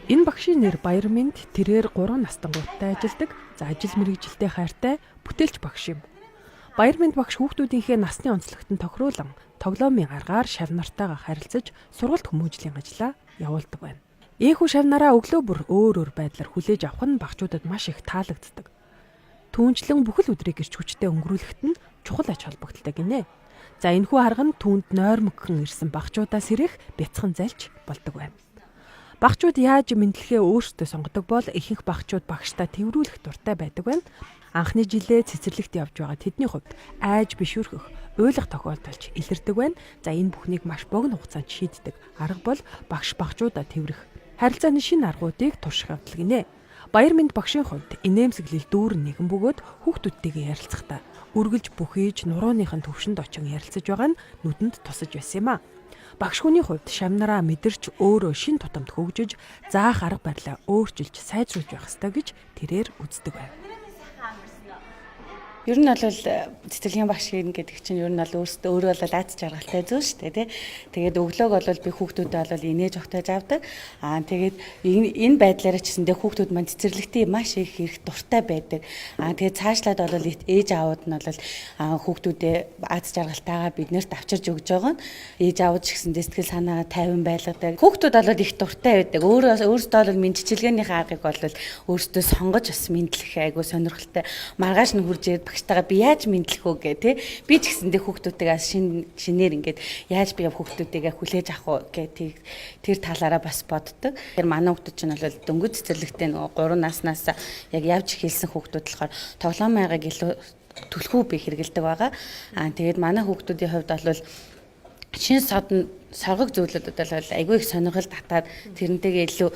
Энэ багшийн нэр Баярмэнд, тэрээр 3 настангуудтай ажилладаг. За, ажил мэргэжилдээ хайртай бүтээлч багш юм. Баярмэнд багш хүүхдүүдийнхээ насны онцлогт нь тохируулан тоглоомын аргаар шавь нартайгаа харилцаж сургалт хүмүүжлийн ажлаа явуулдаг байна. Ийнхүү шавь нараа өглөө бүр өөр өөр байдлаар хүлээж авах нь багчуудад маш их таалагддаг. Түүнчлэн бүхэл өдрийг гэрч хүчтэй өнгөрүүлэхэд нь чухал ач холбогдолтой гинэ. За, энэхүү арга нь түүнд нойрмогхон ирсэн багчуудаас ирэх бяцхан залж болдог байна. Багчууд яаж мэндлэхээ өөрсдөө сонгодог бол ихэнх багчууд багшдаа тэврүүлэх дуртай байдаг байна. Анхны жилээ цэцэрлэгт явж байгаа тэдний хувьд айж бишүрхэх, уйлах тохиолдолч илэрдэг байна. За, энэ бүхнийг маш богино хугацаанд шийддэг арга бол багш багчуудаа тэврэх. Харилцааны шинэ аргуудыг турших явдал гинэ. Баярмэнд багшийн хувьд инээмсэглэл дүүрэн нэгэн бөгөөд хүүхдүүдтэйгээ ярилцахдаа үргэлж бүхийж нурууных нь төвшөнд очин ярилцаж байгаа нь нүдэнд тусаж байсан юм а. Багш хүний хувьд шавь нараа мэдэрч, өөрөө шинэ тутамд хөгжиж, заах арга барилаа өөрчилж, сайжруулж байх ёстой гэж тэрээр үздэг байв. Ер нь бол цэцэрлэгийн багш гэдэг чинь ер нь бол өөртөө өөрөө бол аз жаргалтай зүйл шүү дээ, тий. Тэгээд өглөөг бол би хүүхдүүдэд бол инээж угтаж авдаг. Аа, тэгээд энэ байдлаараа ч гэсэндээ хүүхдүүд маань цэцэрлэгтээ маш их ирэх дуртай байдаг. Аа, тэгээд цаашлаад бол ээж аауд нь бол хүүхдүүдээ аз жаргалтайгаа бид нарт авчирж өгж байгаа нь ээж аауд ч гэсэндээ сэтгэл санаагаа тайван байлгадаг. Хүүхдүүд бол их дуртай байдаг. Өөрөө өөрсдөө бол мэндчилгээнийхээ аргыг бол өөрсдөө сонгож бас мэндлэх айгу сонирхолтой. Маргааш нь хурж ирээд багштайгаа би яаж мэндлэх үү гэх, тий. Би ч гэсэндээ хүүхдүүдтэйгээ шинээр ингээд яаж би хүүхдүүдтэйгээ хүлээж авах уу гэх тэр талаараа бас боддог. Тэр манай хүүхдүүд чинь бол дөнгөж цэцэрлэгтээ нөгөө 3 наснаас яг явж эхэлсэн хүүхдүүд болохоор тоглоомын аргыг илүү түлхүү би хэрэгэлдэг байгаа. Аа, тэгээд манай хүүхдүүдийн хувьд бол шин содон соргог зүйлүүдэд бол айгүй их сонирхол татаад тэрнтэйгээ илүү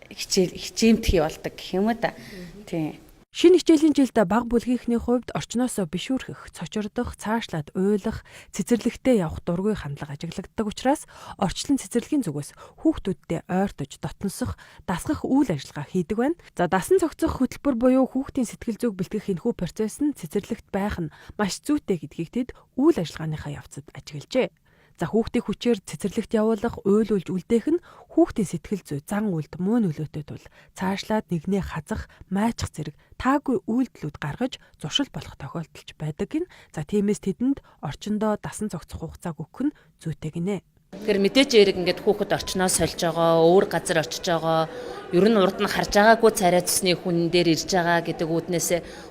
хичээл хичээмтгий болдог гэх юм уу да. Тийм. Шинэ хичээлийн жилд бага бүлгийнхний хувьд орчноосоо бишүүрхэх, цочирдох, цаашлаад уйлах, цэцэрлэгтээ явах дургүй хандлага ажиглагддаг учраас орчлон цэцэрлэгийн зүгээс хүүхдүүдтэй ойртож, дотносох, дасгах үйл ажиллагаа хийдэг байна. За, дасан зохицох хөтөлбөр буюу хүүхдийн сэтгэл зүйг бэлтгэх энэхүү процесс нь цэцэрлэгт байх нь маш зүйтэй гэдгийг тэд үйл ажиллагааныхаа явцад ажиглажээ. За, хүүхдийг хүчээр цэцэрлэгт явуулах, уйлуулж үлдээх нь хүүхдийн сэтгэл зүй, зан үйлд муу нөлөөтэй тул цаашлаад нэгнээ хазах, майчих зэрэг таагүй үйлдэлүүд гаргаж зуршил болох тохиолдолч байдаг гин. За, тиймээс тэдэнд орчиндөө дасан зохицох хугацааг өгөх нь зүйтэй гинэ. Тэгэхээр мэдээж эрэг ингээд хүүхэд орчноо сольж байгаа, өөр газар очиж байгаа, ер нь урд нь харж байгаагүй царай цусны хүн дээр ирж байгаа гэдэг үүднээс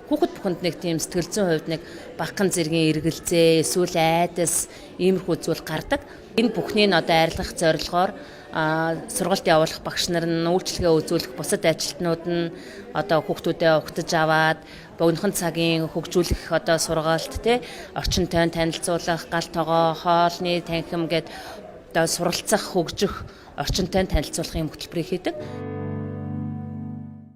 хүүхэд бүхэнд нэг тийм сэтгэл зүйн хувьд нэг багахан зэргийн эргэлзээ, эсвэл айдас, иймэрхүү зүйл гардаг. Энэ бүхнийг одоо арилгах зорилгоор сургалт явуулах багш нар нь, үйлчилгээ үзүүлэх бусад ажилтнууд нь одоо хүүхдүүдэд угтаж аваад богинохон цагийн хөгжүүлэх одоо сургалт, тий, орчинтой танилцуулах, гал тогоо, хоолны танхим гээд одоо суралцах, хөгжих, орчинтой танилцуулах юм хөтөлбөрийг хийдэг.